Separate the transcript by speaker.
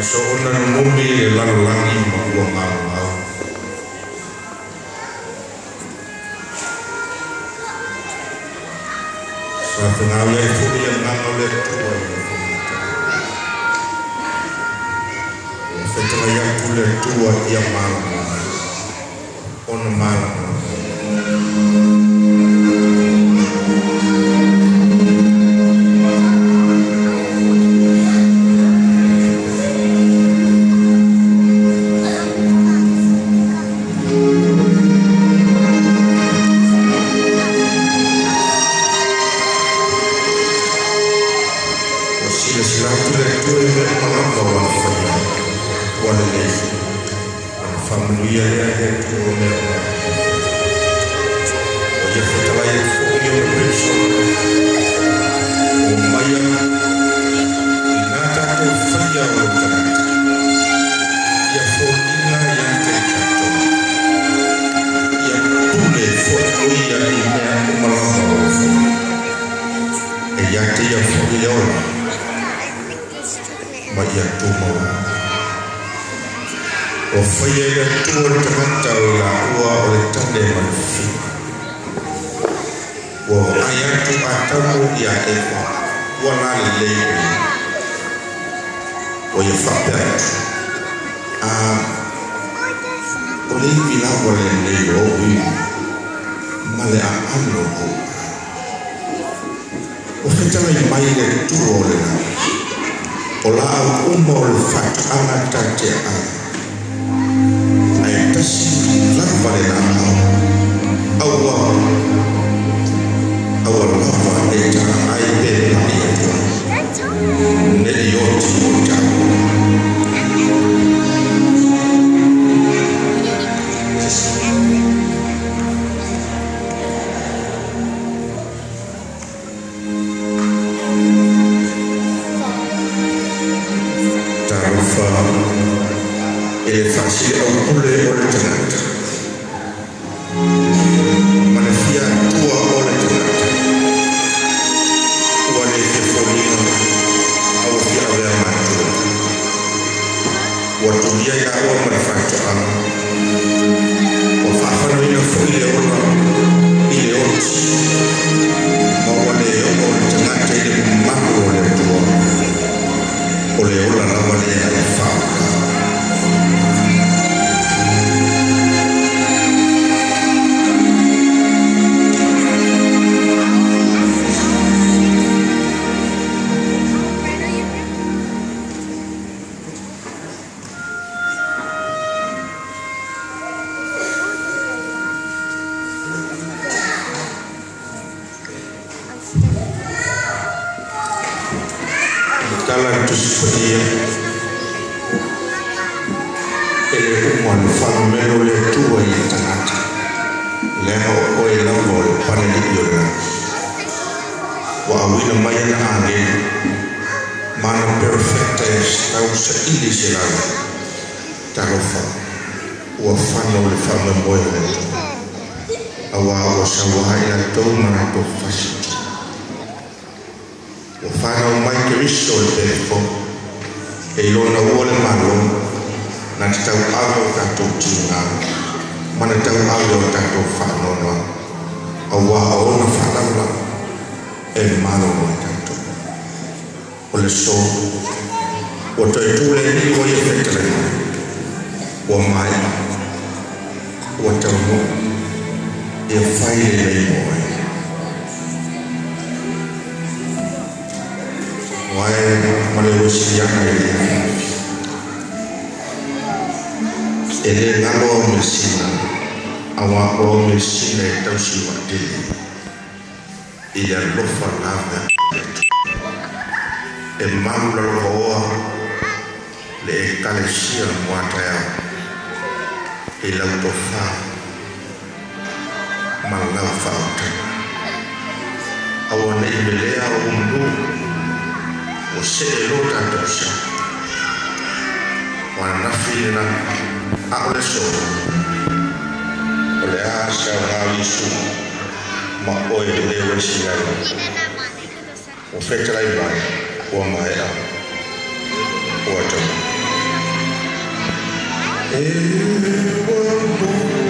Speaker 1: So ona numi le lalolagi ma ua maumau. Sa fegau ai foʻi le agaga o le Atua i le fofoga. Ua fetalai atu le Atua ia malamalama ona malamalama. Silasila atu le Atua i mea uma lava ua faia ua lelei, ona faamanuia lea e le Atua o mea uma. Ua ia fetalai ai foʻi ona perisona o maia i nā tatou faia o lou tagata ia foliga ia te i tatou ia pule foʻi o ia i mea uma lava ua faia e ia te ia foʻi le ola ma ia tumau. Ua faia i le Atua le tagata o i laua o le tane ma le fafine. Ua vaai atu Atamu ia Eva ua lalelei o ia. Ua ia faapea atu, a o le ivi lava lenei o ou ivi ma le aano o ou aano. Ua fetalai mai le Atua o le lagi, o laau uma o le faatoaga ta te ai, ae tasi lava le laau aua aua lava e ta ai pe paʻi atu ai neʻi oti o taua. Talofa e le faasili aupule o le tagata ma le fia atua o le tagata ua le fefoliga a ua fia avea matua ua tulia i laua ma le faatoaga ua faafanoina foʻi le ola i le oti ma ua le oo le tagata i le mamalu o le Atua o le ola lava lea e faaoga. Tala le Tusi Paia e le uma le faamamelo le Atua i le tagata leaga o oe lava o le palelii o le lagi. Ua auina mai ana agelu ma ana perfecta e tau saili se lalo. Talofa ua fano le faamoemoe o le Atua auā ua sauā i latou ma latou fasiti. Ua fanau mai Keriso le pefo e i lona ua le malo na te tauave o tatou tiga ma na tauave o tatou faanoanoa auā o ona faalavelave e malolo ai tatou. O le so ua toe tuleni ua ia fetalai mai ua maea ua taunuu ia fai lelei mo oe. Wae ma le uesiliaga i le afiafi e lē galo au measina auā o au measina e tausi vaatele i le alofa lava le Atua e malu lalovaoa le ekalesia mo a taeao i lau tofā ma lau faautaga aua neʻi melea ou manū ua see lo tatou sa o ananafi lena a o le so o le a saogā Iesu ma oe le uesiai ua fetalai mai ua maea ua taunuu. E ua